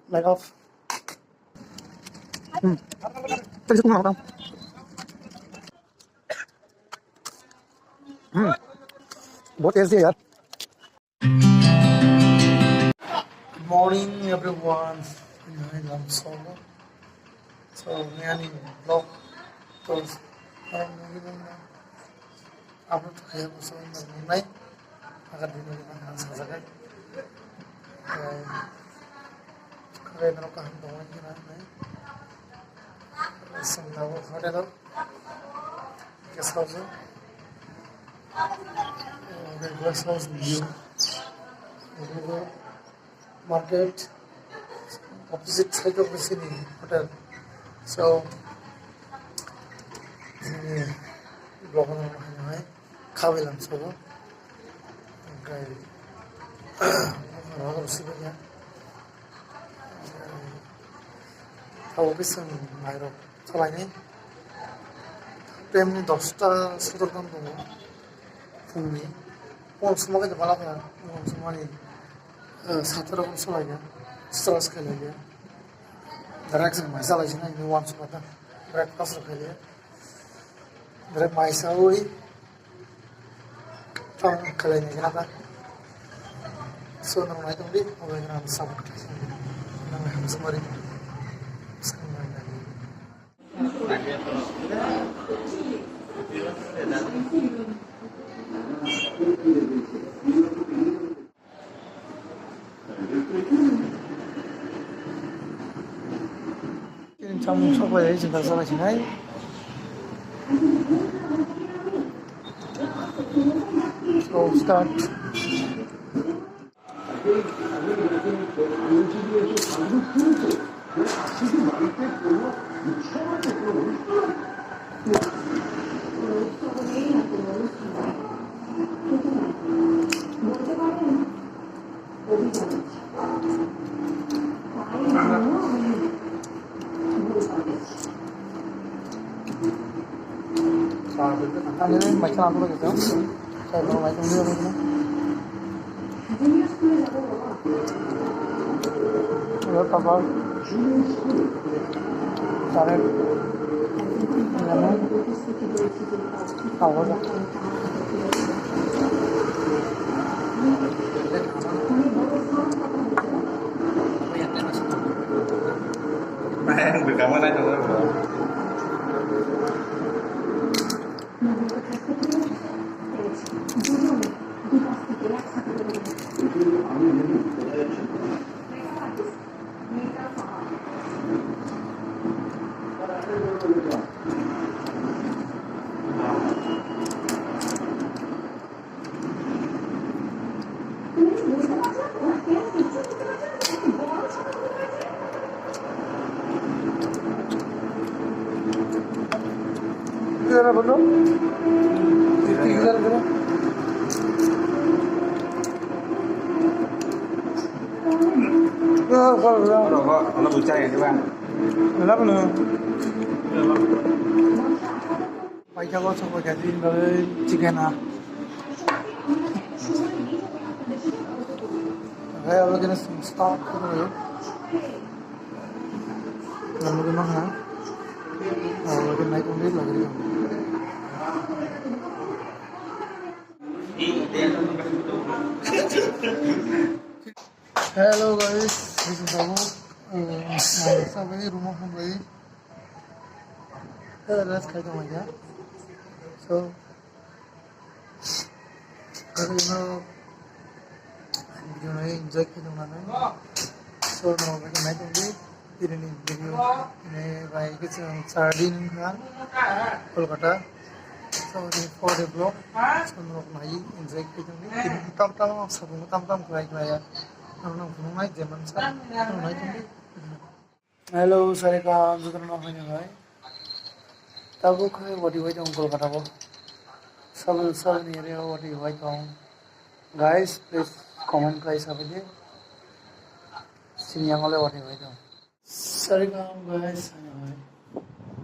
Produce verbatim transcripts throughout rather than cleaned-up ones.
Light off. Hmm. Tadi satu makan. Hmm. Buat S D ya. Good morning, everyone. Ini hari jam sepuluh. So, ini ani vlog terus. Upload kaya ko so nang nai. Agar dino dino nang sajaga. Kaya nang kaham dong lagi nai. Sing tahu hotel. Guest house. Guest house view. Market opposite side of the city hotel. So, ini vlog no hai hai khawi lang sabo. Oke. Rok rok sibuk ya. Tabo bising mairok chalaini. Time ni dosta sotor gam tongo. Phungni. Phung suma khe bala kha. Phung sumani. Satara ko salaiya, stress khailaiya. Direct jeng mai salai sina ini wan supa ta. Breakfast rok khailaiya. Direct mai sawi. Tang khalai ni gana ta. So nang nai tong di, obai gana ang sabuk. Nang ham sumari. Chini chamung sok bai, chini tak salai sinai. So start. Ani mai khna ko lagi jam. Sai no mai tong dia lagi. Ini apa? Tarik. Ini apa? Apa? Nah, yang berkawan aja lah. Oro, oro, oro, buchai, di ba? Paithago sokoi kha din bagwi chicken ha. Hai abo kene start khayo. Lamugwi ma ha. Abo kene naikong di lagri. Hello guys, this is Abu. Uh, my family room of my. Rest khai tong ya. So, you know, video no enjoy khai tong na. So, no, like, nai tong di. Tini ni video ini bai ke chwng char din wngkha Kolkata. So the for the vlog, so norok nai enjoy khai tong di. Tini tam tam ang sabung tam tam khlai khlai ya. Ang nang phunuk nai jeman sa nang nai tong di. Hello, sarikam jotono nai nai. Tabuk khai wadi wai tong Kolkata bo. Sabun sabun area wadi wai tong. Guys, please comment khlai sabai di. Sini yang ole wadi wai tong. Sarikam guys, hai hai.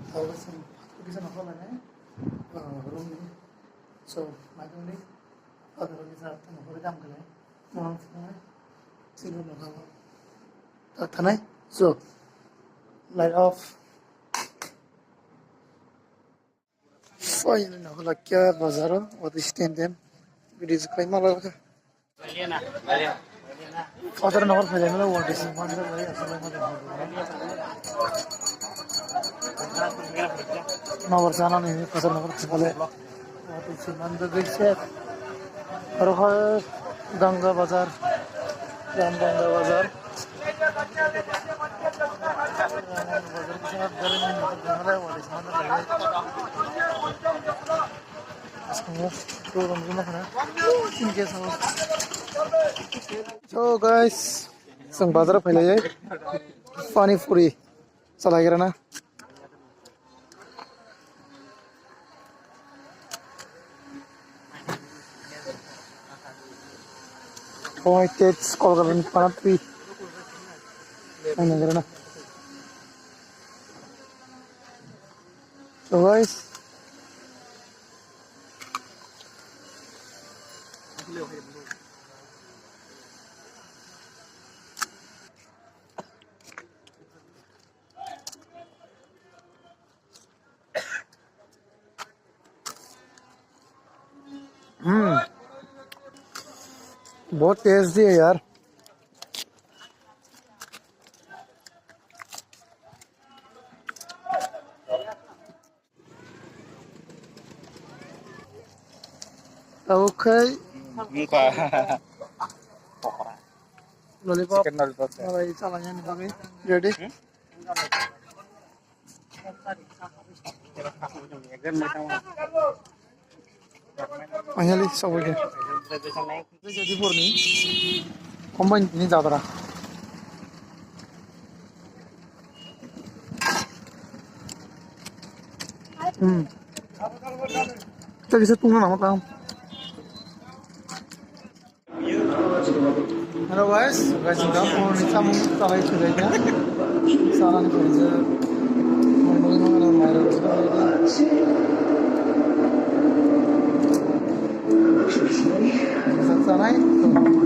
Tawle sing kisa nokho lane. Room ni. So, maitong ni. Father ni sa tong hore dam kale. Mo phone. Sino nokho. Ta thanai. So, light off. Finally, nokho lakya bazaro, wati stand dem. Video khlai malaka. Otro nokho khlai mala, wati si manjak lai, asal lai manjak lai. Nokho sana ni, otro nokho khlai mala. Wati si manjak lai se. Aro hai Ganga Bazar, Ram Ganga Bazar. So guys, chwng bazar o phailaiwi pani puri chalaigrana. Koi tet skol galan panat pi. Ang nang na. So guys. हम्म, बहुत टेस्टी है यार। Okay। Lollipop। Chicken lollipop. Alai chalani bagwi ready। Hmm? Finally, so we get. Jodhpur ni combine ni jadra. Hmm. Kita bisa tunggu nama tang. Hello guys, guys, kita mau ni kamu kita lagi sudah ya. Salam kerja. Mau beli mana, mairang sudah ya. Bisa sana itu.